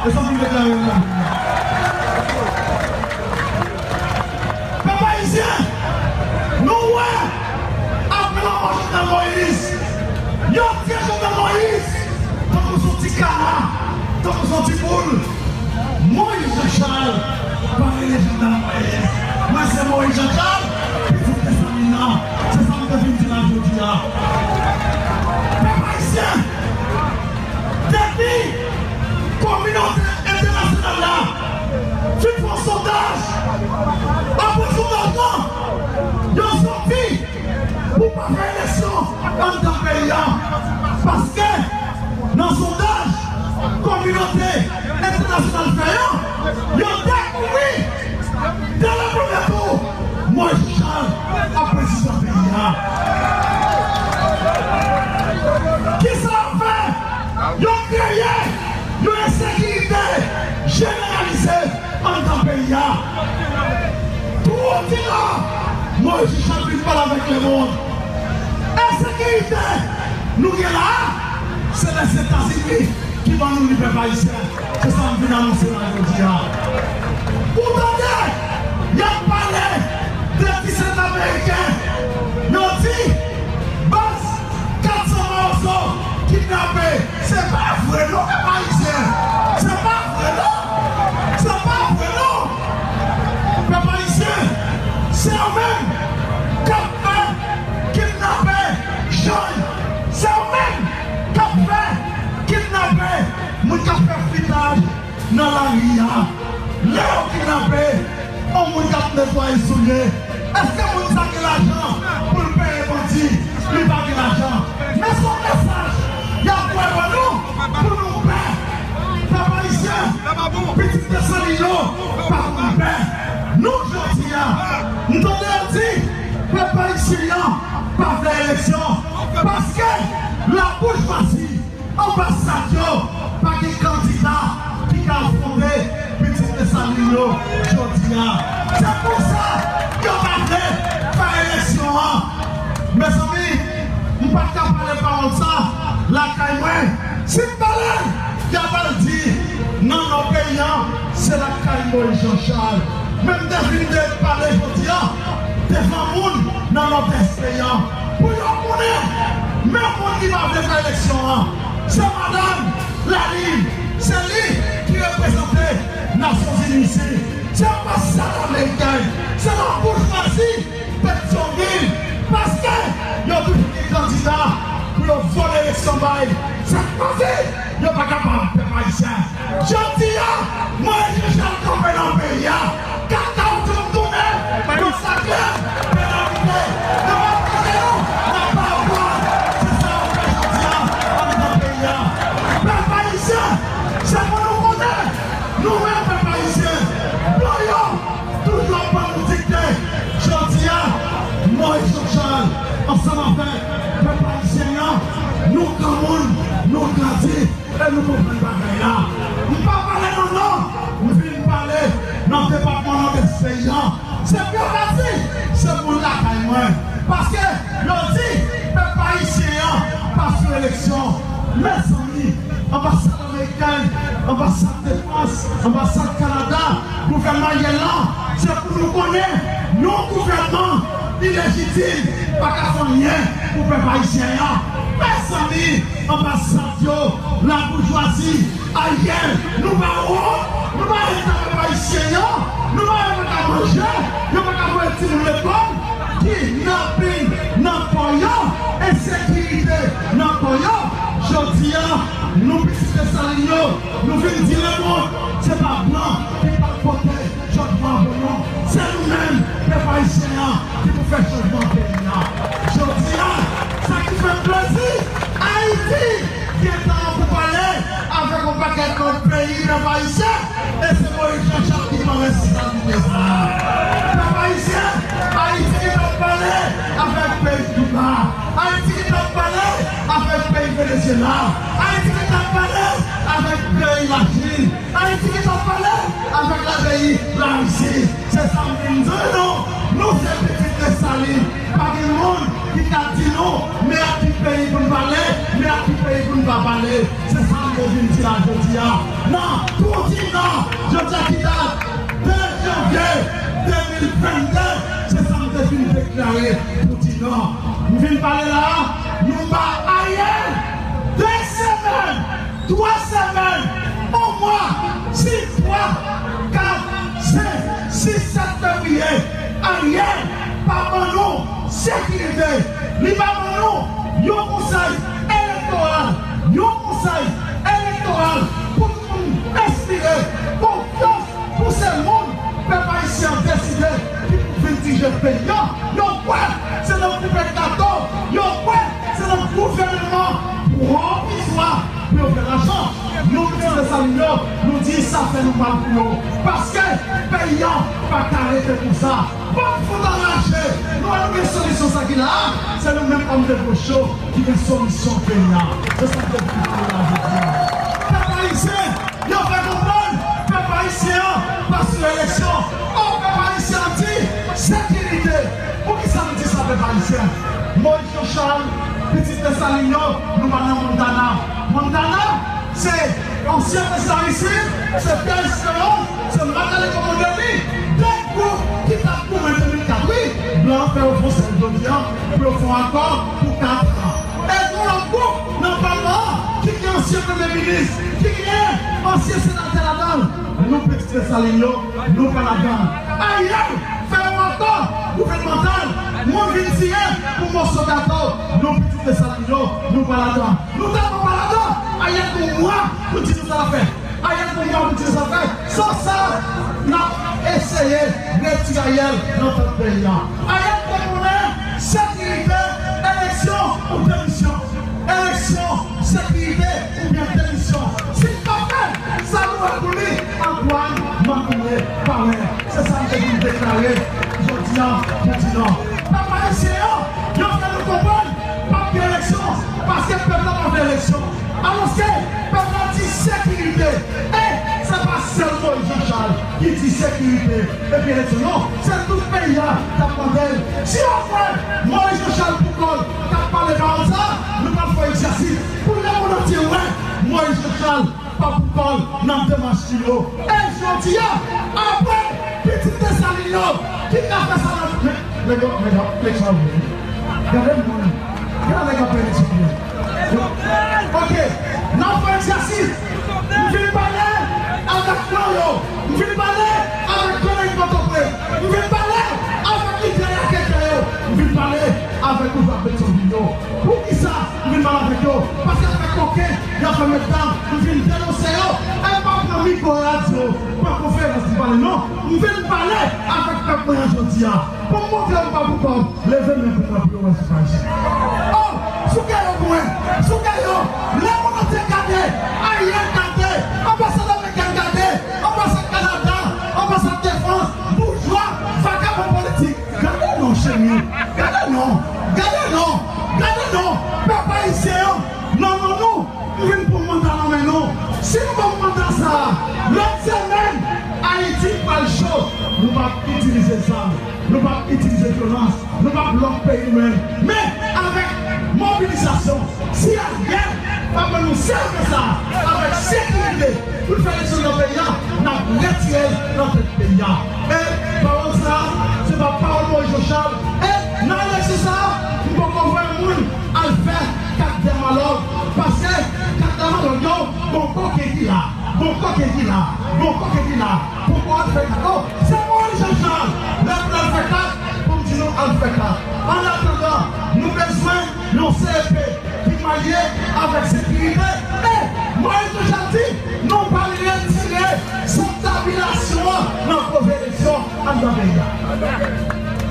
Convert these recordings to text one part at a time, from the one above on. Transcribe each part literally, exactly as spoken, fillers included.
E sa pou m deklare nan peyi a. Pèp ayisyen, nou wè, apre lanmò Jovenel Moïse, yo tiye Jovenel Moïse tankou se yon ti kana, tankou se yon ti poul. Moïse Jean Charles pa rele Jovenel Moïse. Mwen se Moïse Jean Charles, pitit Desalin nan. Se sa m te vin di la jodi a. Pèp ayisyen, depi kominote entènasyonal la fin fè yon sondaj, apre sondaj lan, yo sòti pou pa fè eleksyon anndan peyi a. Paske nan sondaj kominote entènasyonal fè yo, yo dekouvri dè le premye tou, Moïse Jean Charles ap prezidan peyi a. Kisa yo fè? Yo kreye yon ensekirite jeneralize anndan peyi a. Twou di la, Moïse Jean Charles vin pale avèk lemonn. Ensekirite nou gen la a, se Lèzetazini ki ban nou li, pèp ayisyen. Se sa m vin anonse la jodi a. Ou tande, y ap pale de disèt ameriken. Yo di, baz kat san Mawozo kidnape. Se pa vre non, pèp ayisyen. Se pa vre non. Se pa vre non. Pèp ayisyen, se yo menm k ap fè kidnape jèn. Se yo menm k ap fè kidnape moun k ap fè fritaj nan lari a. Lè yo kidnape yon moun k ap netwaye soulye, èske moun sa gen lajan pou l peye bandi? Li pa gen lajan. Men se yon mesaj y ap voye ban nou pou nou pè. Pèp ayisyen, pitit Desalin yo pa konn pè. Nou, jodi a, m tande yo di pèp ayisyen an pa vle eleksyon paske laboujwazi anbasad yo pa gen kandida ki ka afwonte pitit Desalin yo jodi a. Se pou sa yo pa vle fè eleksyon an. Mezanmi, m pa t ka pale pawòl sa lakay mwen. Si m pale l, y ap al di nan nò peyi an, se lakay Moïse Jean Charles. Men m te vin de pale jodi a devan moun nan Nòdès peyi a pou yo konnen menm moun ki pa vle fè eleksyon an, se madanm Lalin, se li ki reprezante Nasyonzini isi. Se anbasad ameriken, se laboujwazi Petyonvil, paske yo toujou gen kandida pou yo vòlè eleksyon bay. Sa k fè yo pa kapab, pèp ayisyen. Jodi a, Moïse Jean Charles kanpe nan peyi a. Kaka w tounen, yo sakle, penalite. Yo pa tande nou, n ap ba yo pran. Se sa yo fè jodi a, anndan peyi a. Pèp ayisyen, se pou nou konnen, nou menm pèp ayisyen, blan yo toujou ap ban nou dikte. Jodi a, Moïse Jean Charles, ansanm avèk pèp ayisyen an, nou granmoun, nou grandi, e nou konprann bagay la. M pa pale nan non, m vin pale nan depatman Nòdès peyi a. Se pou yo ka di, se moun lakay mwen. Paske yo di, pèp ayisyen an pa sou eleksyon. Mezanmi, anbasad amerikèn, anbasad de Frans, anbasad Kanada, gouvènman Ariel la, se pou nou konnen, yon gouvènman ilejitim pa ka fè anyen pou pèp ayisyen an. Mezanmi, anbasad yo, laboujwazi, Ariel, nou pa wont, nou pa ret nan pèp ayisyen an, nou pa ret pa ka manje, yo pa ka voye timoun lekòl, kidnaping nan pò yo, ensekirite nan pò yo. Jodi a, nou pitit Desalin yo, nou vin di lemonn, se pa blan ki pral pote chanjman an pou nou. Se nou menm, pèp ayisyen an, ki pou fè chanjman peyi a. Jodi a, sa ki fè m plezi, Ayiti gentan pou pale avèk yon pakèt lòt peyi, pèp ayisyen, e se Moïse Jean Charles ki pran responsabilite sa a. Pèp ayisyen, Ayiti gentan pale avèk peyi Kiba. Ayiti gentan pale avèk peyi Venezyela. Ayiti gentan pale avèk peyi Lachin. Ayiti gentan pale avèk lapeyi Larisi. Se sa m vin di nou. Nou se pitit Desalin. Pa gen moun ki ka di nou, men ak ki peyi pou n pale, men ak ki peyi pou n pa pale. Se sa m te vin di la jodi a. Nan twou Pale la, nou ba Ariel de semèn, twa semèn, yon mwa, si twa, kat, senk, sis, sèt fevriye, Ariel pa ban nou sekirite, li pa ban nou yon konsèy elektoral, yon konsèy elektoral pou nou espire konfyans pou se moun pèp ayisyen an deside ki pou vin dirije peyi an. Yo kwè se nan koupe gato, yo kwè se nan gouvènman pwovizwa pou yo fè lajan. Nou, pitit Desalin yo, nou di sa fè nou mal pou yo. Paske peyi an pa ka rete konsa. Bann fout anraje, nou wè nou gen solisyon sa ki la a, se nou menm kòm Depòcho ki gen solisyon peyi a. Se sa k te di nou la jodi a. Pèp ayisyen, yo fè konprann pèp ayisyen an pa sou eleksyon. O, pèp ayisyen an di sekirite. Poukisa m di sa, pèp ayisyen? Moyiz Jan Chal, pitit Desalin yo, nou pa nan Montana. Montana, se ansyen prezidan Aristid, se Pierre Esperance, se Marc Alexandre Mondely, de gwoup ki t ap goumen de mil kat, wi, blan fè yo fè yon sèl jodi a pou yo fè yon akò pou kat an. E gon lòt gwoup nan palman an ki gen ansyen premye minis, ki gen ansyen senatè ladan l. Nou, pitit Desalin yo, nou pa ladan. Ariel fè yon akò gouvènmantal, moun vin siyen pou moso gato. Nou, pitit Desalin yo, nou pa ladan. Nou tèlman pa ladan, Ariel gon mwa pou di nou sa l ap fè. Ariel gon mwa pou di nou sa l ap fè. San sa, n ap eseye retire Ariel nan tèt peyi a. Ariel fè konnen sekirite, eleksyon ou demisyon. Eleksyon, sekirite oubyen demisyon. Si l pa fè sa nou wè pou li, Antoine Macoumé pa wè. Se sa m te vin deklare jodi a pou di non. Pèp ayisyen an, yo fè nou konprann p ap gen eleksyon paske pèp la pa vle eleksyon. Alòske pèp la di sekirite. E se pa sèl Moyiz Jan Chal ki di sekirite epi eleksyon. Non, se tout peyi a k ap mande l. Si yo kwè Moyiz Jan Chal pou kò l k ap pale pawòl sa a, nou pral fè egzèsis pou lemonn antye wè Moyiz Jan Chal pa pou kò l nan demach li yo. E jodi a, apre pitit Desalin yo ki ka fè sa nan men, nèg yo, nèg yo, eleksyon an vini. Gade moun. Gade nèg ap pèdi sou pye. Ok. N ap fè egzèsis. M vin pale avèk klan yo. M vin pale avèk kòlèg Pòtoprens. M vin pale avèk lidè raketè yo. M vin pale avèk gouvènman Petyonvil yo. Poukisa m vin pale avèk yo? Paske avèk koken y ap fè met dam, m vin denonse yo. E m pa pran mikwo radyo, pran konferans pou pale non. M vin pale avèk pèp mwen an jodi a. Pou m montre m pa pou kò m, leve men pou mwen pou yo wè si pa isit. O, souke yo pou mwen, souke yo. Lemonn antye gade, Ariel gade, anbasadè ameriken gade, anbasad Kanada, anbasad de Frans, boujwa, vagabon politik. Gade non, cheri, gade non, gade non, gade non. Pèp ayisyen an, non, non, non. M vin pou manda nan men nou. Si nou ban m manda sa a, lòt semèn, Ayiti pral cho. Nou p ap itilize zam, nou p ap itilize vyolans, nou p ap lòk peyi nou menm. Men avèk mobilizasyon, si Ariel pa ban nou sèvis sa a, avèk sekirite, pou l fè eleksyon nan peyi a, n ap retire l nan tèt peyi a. E pawòl sa a, se pa pawòl Moyiz Jan Chal. E nan eleksyon sa a, m poko voye moun al fè kat dèmalòg. Paske kat dèmalòg yo, gon koken ki la, gon koken ki la, gon koken ki la. Poko al fè kat. O, se Moyiz Jan Chal, lè pou l al fè kat, pou m di nou al fè kat. Annatandan, nou bezwen yon C E P ki marye avèk sekirite. E Moyiz Jan Chal di, nou pral retire sant tabilasyon an nan koze eleksyon anndan peyi a.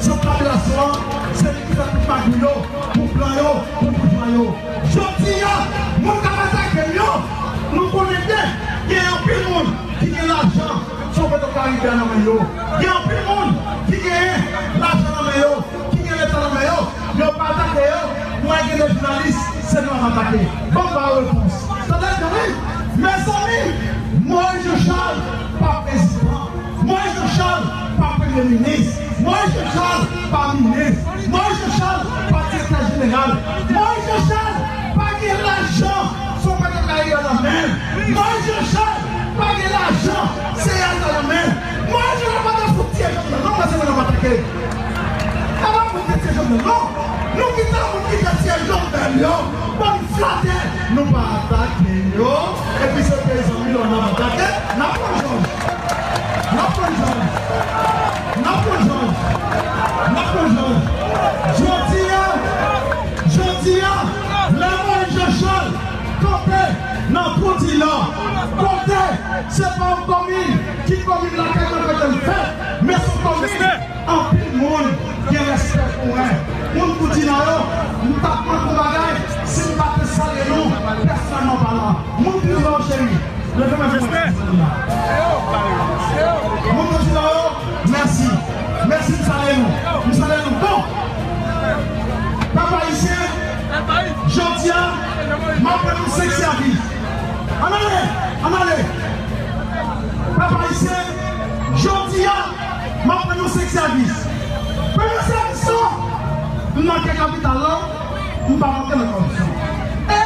Sant tabilasyon an, se li ki fè tout magouy yo, pou blan yo, pou boujwa yo. Jodi a, moun k ap atake m yo, nou konnen byen, gen anpil moun ki gen lajan Sòfè Karibe a nan men yo. Gen anpil moun ki genyen lajan nan men yo, ki gen leta nan men yo, yo pa atake yo. Mwen gen de jounalis, se nou ap atake. Ban m ba yo repons. Tande byen wi. Mezanmi, Moyiz Jan Chal pa prezidan. Moyiz Jan Chal pa premye minis. Moyiz Jan Chal pa minis. Moyiz Jan Chal pa direktè jeneral. Moyiz Jan Chal pa gen lajan Sòfè Karibe a nan men l. Moyiz Jan Chal pa gen lajan C E A nan men l. Moyiz Jan Chal pa t ap fout tiye Jovenel non, paske moun ap atake. E pa moun ki tiye Jovenel non. Nou kite moun ki Yo, bann flatè, nou pa atake yo. Epi se peyizan Milò n ap atake, n ap pran jòj. N ap pran jòj. N ap pran jòj. N ap pran jòj. Jodi a, jodi a, lè Moyiz Jan Chal kanpe nan kontinan, kote se pa yon komin ki komin lakay mwen kote m fèt, men se yon komin anpil moun gen respè pou mwen. Moun kontinan yo, m t ap manke yon bagay si m pa te salye nou pèsonèlman palan. Moun kontinan yo cheri, leve men pou mwen. Moun kontinan yo, mèsi. Mèsi, m salye nou. M salye nou. Bon, pèp ayisyen, jodi a, m ap rann nou senk sèvis. Ann ale, ann ale. Pèp ayisyen, jodi a, m ap rann nou senk sèvis. Premye sèvis lan, m nan kè kapital lan, m pa manke nan kòripsyon. E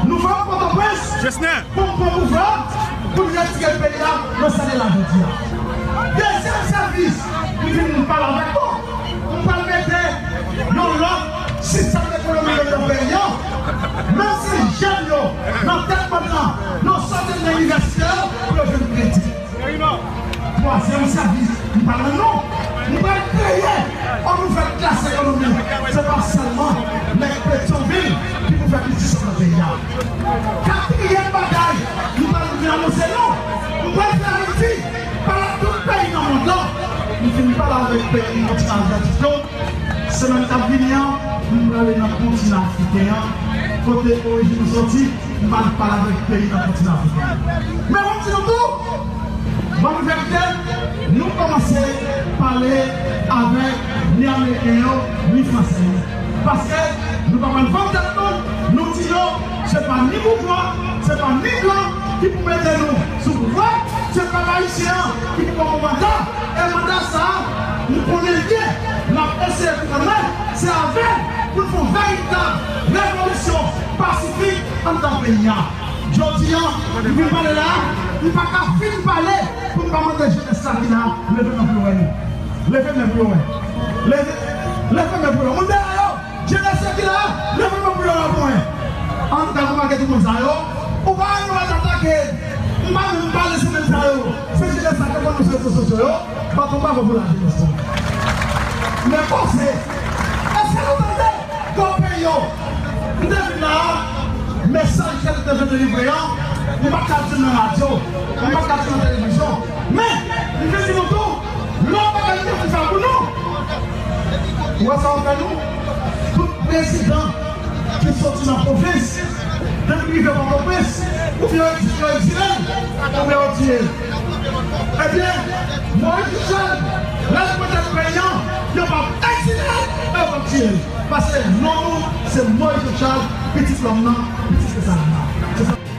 nou fè yon Pòtoprens pou m pran pouvwa, pou n retire peyi a nan sa l ye la jodi a. Dezyèm sèvis, m vin pale avèk nou. M pral mete yon lòt sistèm ekonomik nan peyi a. Menm si jèn yo nan tèt bòt la, nou sòti nan inivèsite yo pou yo jwenn kredi. Twazyèm sèvis, m pral rann nou. M pral kreye yon nouvèl klas ekonomik. Se pa sèlman nèg Petyonvil ki pou fè biznis nan peyi a. Katriyèm bagay, m pral vin anonse nou. M pral fè Ayiti pale ak tout peyi nan mond lan. M fin pale avèk peyi kontinan azyatik yo. Semèn k ap vini an, m prale nan kontinan afriken an, kote orijin m soti, m al pale avèk peyi nan kontinan afriken an. Men mwen di nou tou, ban m verite, nou kòmanse pale avèk ni ameriken yo, ni fransè yo. Paske nou pa konn vann tèt nou, nou di yo, se pa ni pouvwa, se pa ni blan ki pou mete nou sou pouvwa, se pèp ayisyen an ki pou ban nou manda. E manda sa a, nou konnen l byen, n ap eseye pou konnen, se avè l pou n fè yon veritab revolisyon pasifik anndan peyi a. Jodi a, m vin pale la a, m pa ka fin pale pou m pa mande jenès la ki la a, leve men pou yo wè nou. Leve men pou yo wè. Leve, leve men pou yo wè. Moun dèyè yo, jenès la ki la a, leve men pou yo wè pou mwen. An nou ka konpare tout moun sa yo, ou pa wè nou al atake, m pa menm pale sou moun sa yo. Se jenès la ki pran nou sou rezo sosyo yo, baton bravo pou lajenès nou. Men poze, èske nou tande? Gwo peyi yo. M te vin la a, mesaj ke m te vin delivre an, m pa ka di l nan radyo, m pa ka di l nan televizyon. Men, m vin di nou tou, lòt bagay m te vin fè pou nou. Ou wè sa w fè nou? Tout prezidan ki soti nan pwovens, depi rive Pòtoprens, oubyen yo egzile l, oubyen yo tiye l. Ebyen, Moyiz Jan Chal, lè l pran tèt peyi an, yo p ap egzile l, yo p ap tiye l. Paske non nou, se Moyiz Jan Chal, pitit lòm nan, pitit Desalin nan.